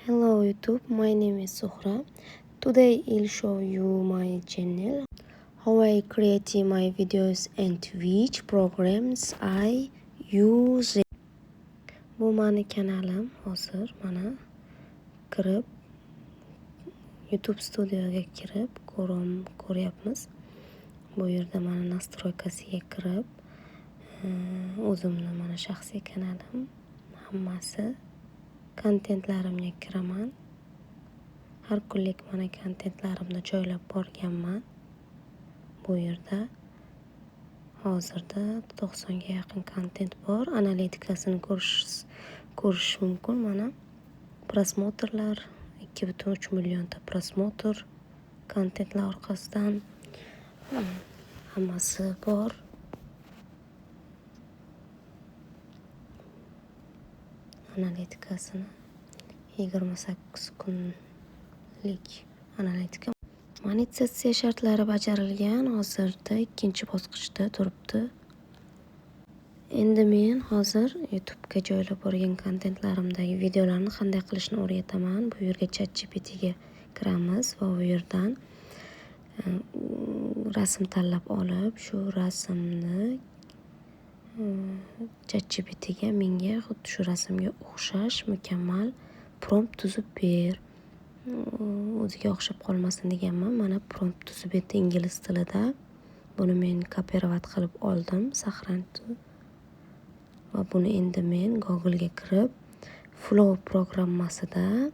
Hello YouTube, my name is Zuhra. Today I'll show you my channel, how I create my videos and which programs I use. Bu mani kanalim. Hozir mana kirib YouTube studioga kirib ko'ryapmiz. Bu yerda mana настройка siga kirib, o'zimni mana shaxsiy kanalim, hammasi kontentlarimga kiraman. Har kunlik mana kontentlarimni joylab borganman. Bu yerda hozirda 90 ga yaqin kontent bor. Analitikasini ko'rish mumkin. Mana просмотр lar 2,3 millionta просмотр kontentlar orqasidan hammasi bor. Analitikasini 28 kunlik analitika. Monetizatsiya shartlari bajarilgan. Hozirda ikkinchi bosqichda turibdi. Endi men hozir YouTube'ga joylab borgan kontentlarimdagi videolarni qanday qilishni o'rgataman. Bu yerga ChatGPTga kiramiz va u yerdan rasm tanlab olib, shu rasmni ChatGPTga menga xuddi shu rasmga o'xshash mukammal prompt tuzib ber, o'ziga o'xshab qolmasin deganman. Mana prompt tuzib berdi ingliz tilida. Buni men копировать qilib oldim, сохранить, va buni endi men Google'ga kirib Flow programmasida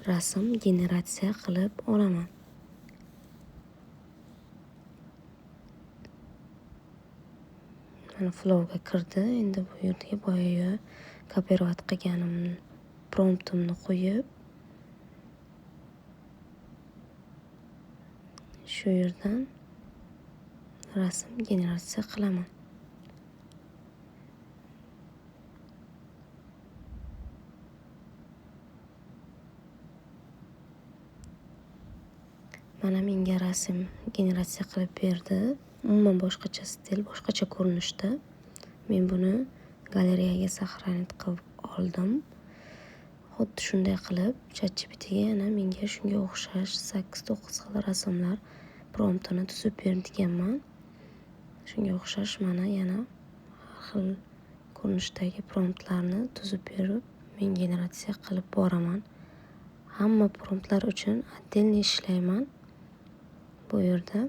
rasm generatsiya qilib olaman. Mana Flowga kirdi. Endi bu yerga boya копировать qilganim promptimni qo'yib, shu yerdan rasm generatsiya qilaman. Mana menga rasm generatsiya qilib berdi. Umuman boshqacha stil, boshqacha ko'rinishda. Men buni galereyaga сохранить qilib oldim. Xuddi shunday qilib ChatGPTga yana menga shunga o'xshash 8-9 xil rasmlar promptini tuzib ber deganman. Shunga o'xshash mana yana har xil ko'rinishdagi promptlarni tuzib berib, men generatsiya qilib boraman. Hamma promptlar uchun отдельно ishlayman. Bu yerda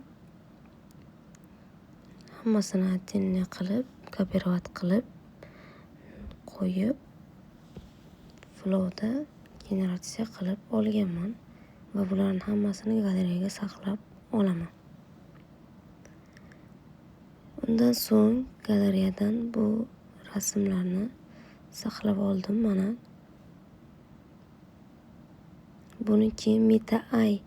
hammasini отдельно qilib, копировать qilib qo'yib, Flowda generatsiya qilib olganman va bularni hammasini galereyaga saqlab olaman. Undan so'ng galereyadan bu rasmlarni saqlab oldim mana. Buni keyin Meta AI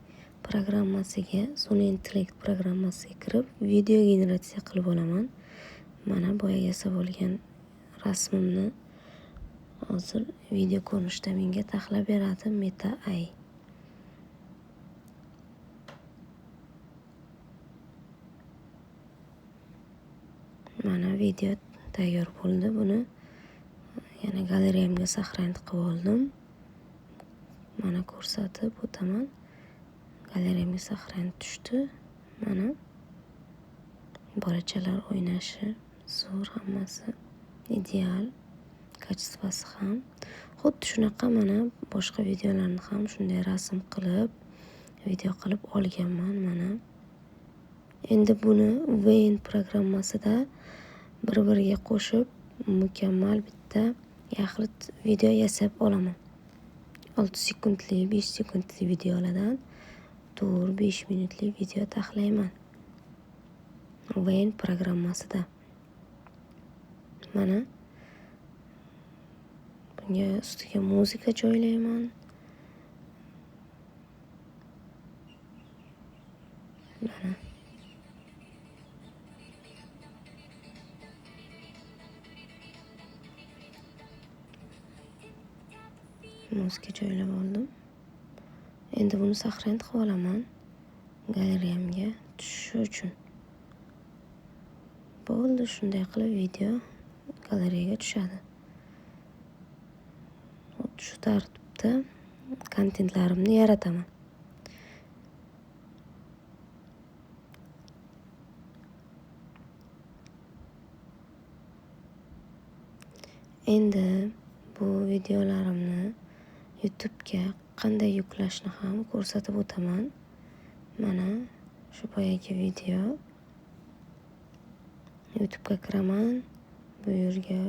programmasiga, sun'iy intellekt programmasiga kirib, video generatsiya qilib olaman. Mana boya yasab olgan rasmimni hozir video ko'rinishda menga taxlab beradi Meta AI. Mana video tayyor bo'ldi. Buni yana galereyamga сохранить qilib oldim. Mana ko'rsatib o'taman. Galereyamga сохранить tushdi. Mana bolachalar o'ynashi zo'r, hammasi ideal, качество si ham. Xuddi shunaqa mana boshqa videolarni ham shunday rasm qilib, video qilib olganman mana. Endi buni Vine programmasida bir-biriga qo'shib mukammal bitta yaxlit video yasab olaman. 6 sekundli, 5 sekundli videolardan 4-5 minutli video taxlayman. Vine programmasida. Mana bunga ustiga muzika joylayman. Mana muzika joylab oldim. Endi buni сохранить qilib olaman galereyamga tushishi uchun. Bo'ldi, shunday qilib video galereyaga tushadi. Xuddi shu tartibda kontentlarimni yarataman. Endi bu videolarimni YouTube'ga qanday yuklashni ham ko'rsatib o'taman. Mana shu boyagi video. YouTube'ga kiraman. Bu yerga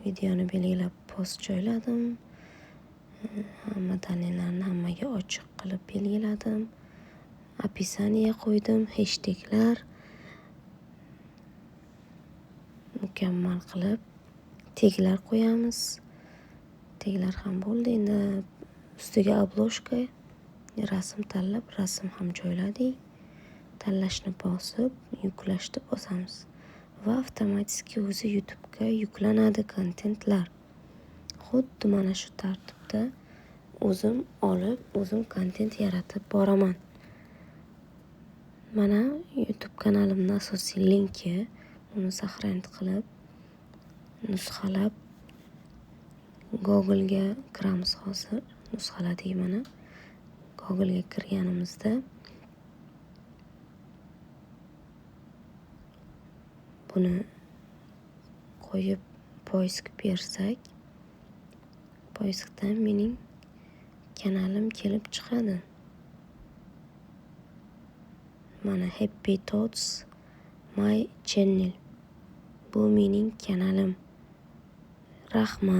videoni belgilab post joyladim. Hamma dalillarni hammaga ochiq qilib belgiladim. Описание qo'ydim, hashtaglar mukammal qilib teglar qo'yamiz. Teglar ham bo'ldi. Endi ustiga обложка, rasm tanlab, rasm ham joyladik. Tanlashni bosib, yuklashni bosamiz va avtomatik o'zi YouTube'ga yuklanadi kontentlar. Xuddi mana shu tartibda o'zim olib, o'zim kontent yaratib boraman. Mana YouTube kanalimning asosiy linki, uni saqlanib qilib, nusxalab Google'ga kiramiz hozir. Nusxaladik mana. Google'ga kirganimizda buni qo'yib poisk bersak, poiskdan mening kanalim kelib chiqadi. Mana Happy Thoughts My Channel. Bu mening kanalim. Rahmat.